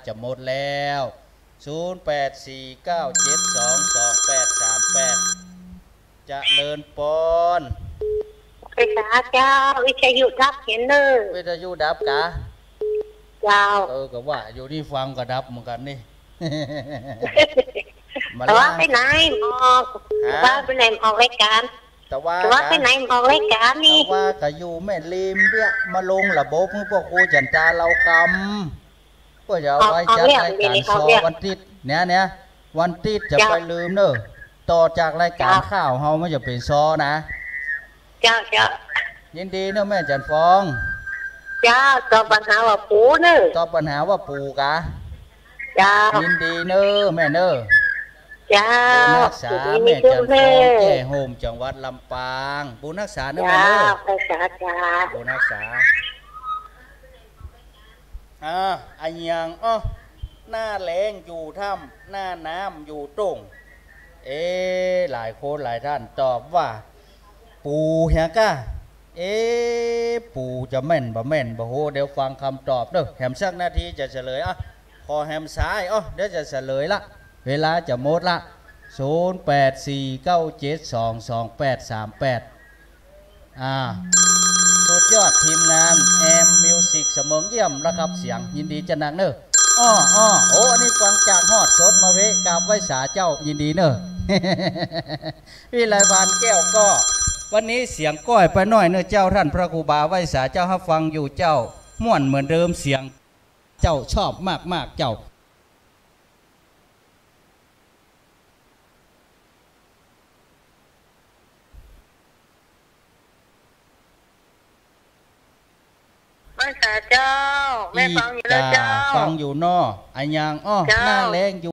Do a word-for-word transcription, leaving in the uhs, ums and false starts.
จะหมดแล้ว ศูนย์แปดสี่เก้าเจ็ดสองสองแปดสามแปด เจริญปอน ไหว้สาเจ้า วิทยุดับเหียเน่อ วิทยุดับกา เจ้า เออ ก็ว่าอยู่นี่ฟังก็ดับเหมือนกั๋นนี่ มา แต่ว่า ล้าง ไปไหนออก ฮะ แต่ว่าไปไหนออกรายก๋าน แต่ว่า แต่ว่า กา ไปไหนออกรายก๋านนี่ แต่ว่าก็อยู่แม่ริมเนี่ย มาลงระบบหื้อพวกครูจั๋นตาเล่ากำ เปื้อจะเอาไว้ ออก จัด ออกเรื่อง รายก๋าน ดี ออกเรื่อง ซอวันติ๊ดเนี่ย เนี่ย วันติ๊ดจะ เจ้า ไปลืมเน่อ ต่อจากรายก๋าน เจ้า ข่าวเฮามันจะเป๋นซอนะ เจ้า เจ้า ยินดีเน่อแม่จั๋นฟอง เจ้า ตอบปัญหาว่าปู่เน่อ ตอบปัญหาว่าปู่กา เจ้า ยินดีเน่อแม่เน่อ เจ้า ปู่นักษา อยู่ดี แม่จั๋นฟอง มีสุขเน่อ แจ้โฮม จังหวัดลำปาง ปู่นักษาเน่อแม่เน่อ เจ้า ไหว้สาเจ้า ปู่นักษา อ่า อะหยัง อ้อ หน้าแล้งอยู่ถ้ำ หน้าน้ำอยู่โต้ง เอ๊ะ หลายคนหลายท่านตอบว่า ปู่เหียก้า เอ๊ะ ปู่จะแม่นบ่แม่นบ่ฮู้ เดี๋ยวฟังกำตอบเน่อ แหมสักนาทีจะเฉลย อ่ะ ขอแหมสาย อ้อ เดี๋ยวจะเฉลยละ เวลาจะหมดละ ศูนย์แปดสี่เก้าเจ็ดสองสองแปดสามแปด อ่า สุดยอดทีมงานแอมมิวสิก เสมิงเยี่ยมระดับเสียง ยินดีจะนักเน่อ อ้อ อ้อ โอ้ อันนี้ฟังจากฮอดสดมาเวะ กราบไหว้สาเจ้า ยินดีเน่อ วิไลวันแก้วก็ วันนี้เสียงก้อยไปหน้อยเน่อเจ้า ต้านพระครูบา ไหว้สาเจ้า ฮับฟังอยู่เจ้า ม่วนเหมือนเดิม เสียงเจ้าชอบมากๆ เจ้า ไหว้สาเจ้า แม่ฟังอยู่เน่อเจ้า ฟังอยู่เนาะ อะหยัง อ้อ เจ้า หน้าแล้งอยู่